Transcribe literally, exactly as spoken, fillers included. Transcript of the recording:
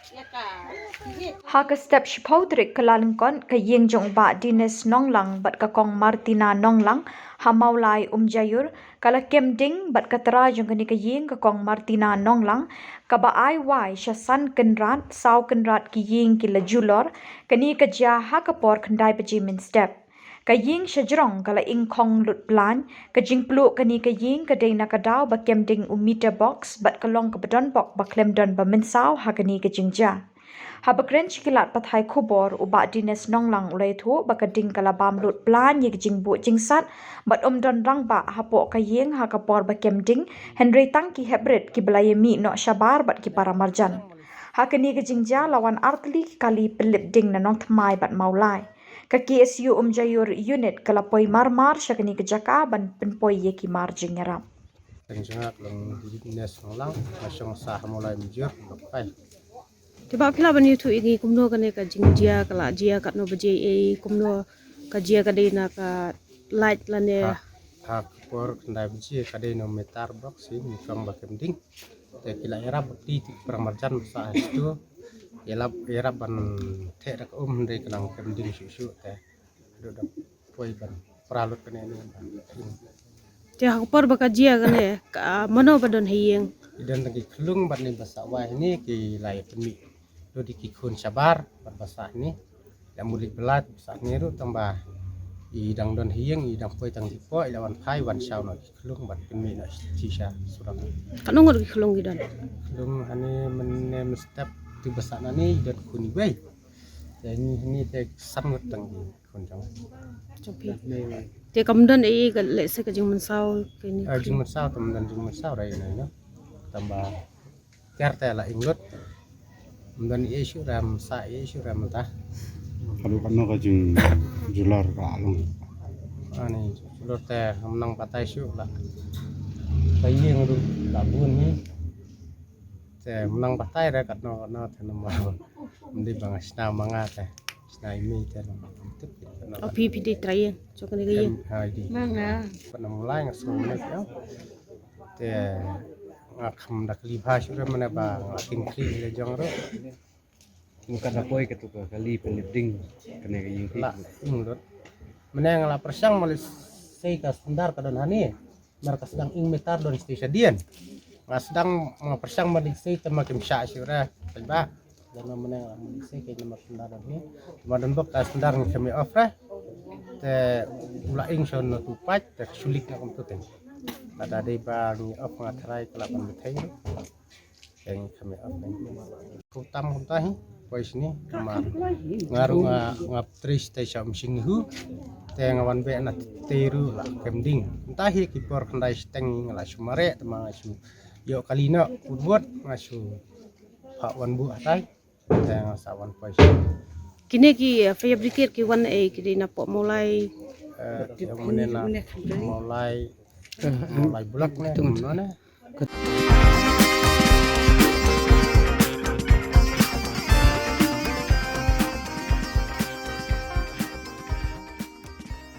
Ha ka step shiphew tarik Kyllalyngkot, ka ïing jong u Bah Dennis Nonglang bad ka Kong Martina Nonglang ha Mawlai Umjaiur ka la kem ding, bad ka trai jong kane ka ïing, ka Kong Martina Nonglang, kaba ai wai sha san kynrad, saw kynrad ki ïing ki la julor. Kane ka jia ha ka por khyndai baje mynstep. Ka ïing sha jrong ka la ing khong lut plain. Ka jingpluh kane ka ïing ka dei na ka daw ba kem ding u meter box bad ka long kaba donbok ba khlem don ba mynsaw ha kane ka jingjia. Haba kren sha ki lad pathai khubor, u Bah Dennis Nonglang u la ïathuh ba ka ding ka la bam lut plain ïa ka jingbuh jingsat bad ym don rangbah hapoh ka ïing ha ka por ba kem ding, hynrei tang ki heprit kiba la ïamih noh shabar bad ki paramarjan. Ha kane ka jingjia la wan artylli ki kali pynlip ding na Nongthymmai bad Mawlai. Ka K S U Umjaiur Unit ka la poi marmar sha kane ka jaka ban pynpoi ïa ki mar jingïarap. Tang jong nga ka long Dennis Nonglang, nga shong sha ha Mawlai Umjaiur, Block five. Te Bah, phi lah ban ïathuh ïa ngi kumno kane ka jingjia ka la jia, katno baje, eh, kumno ka jia, ka dei na ka light lane? Ha, ha ka por khyndai baje ka dei na u meter box hi, nyngkong ba kem ding. Te ki la ïarap bad ki paramarjan ba sah ha shuh. Ïarap, ïarap ban theh da ka um, hynrei ka dang kem ding shuh shuh te. Haduh da poi ban pra lut kane ne ban. Te ha ka por ba ka jia kane, ka, mano ba don ha ïing? Ki don tang ki khyllung bad ne ba sah wai ne ki la ïa pynmih. Lut ïa ki khun shabar bad ba sah ne. La mut leit bylla ba sah ne ruh, tang ba i dang don ha ïing, i dang poi tang dih poh, i la wan phai wan shaw noh ki khyllung bad pynmih noh shisha surok. Katno ngut ki khyllung ki don? Khyllung hane mynne mynstep tu ba sah na ne i don khun iwei. Te ngi hane te san ngut tang ki khun jong. Jong phi. Te kam don ei ka, let's say, ka jingmynsaw kane? Ah, jingmynsaw, kam don jingmynsaw re ïa ne, no. Tang ba tiar te la ing lut. Ym don ei shuh re, ym sah ei shuh re mynta. Haduh katno ka jingjulor ka la long? Ani, julor te ym nang batai shuh la. Ka ïing ruh la bun hi. Te ym nang batai re katno katno te namar ym dei ba nga shna ma nga te. Shna i mei te namar ym tip katno. O phi, phi dei trai ïing jong kane ka ïing? Em, ha, i dei. Ma nga. Pat na Mawlai nga sngew mynne ïa. Te nga kham da kli bha shuh re, mane ba nga kin kli le jong ruh. Kin kat da poi katu ka kali pynlip ding kane ka ïing phi. La ing lut. Mane nga la pyrshang ma lei sei ka standard ka don hane. Mar ka sdang ing meter don station dien. Nga sdang nga pyrshang ma lei sei te ma kim shah shuh re. Pynba. Dan ma mane nga la ma lei sei ka ïing meter don hi. Ma don bok ka standard ngi kham ïa off re. Te u la ing shon na tu pait te shu lik na kumtu te. Lada dei ba ngi off nga tharai ka la ban bthei. Eng kami ap eng. Ku tam kumta hi, poi shini, ma nga ruh nga, nga ptris te sha um shing hu, te nga wan beh na te ruh la kem ding. Kumta hi ki por khyndai shiteng nga la shu mareh, te ma nga shu ïoh kali noh, put bot, nga shu phah wan buh hatai, te nga sa wan poi shini. Kine ki, eh, fire brigade ki wan, eh, ki dei na poh Mawlai. Eh, ki wan ne na Mawlai, Mawlai Block ne, kumno ne.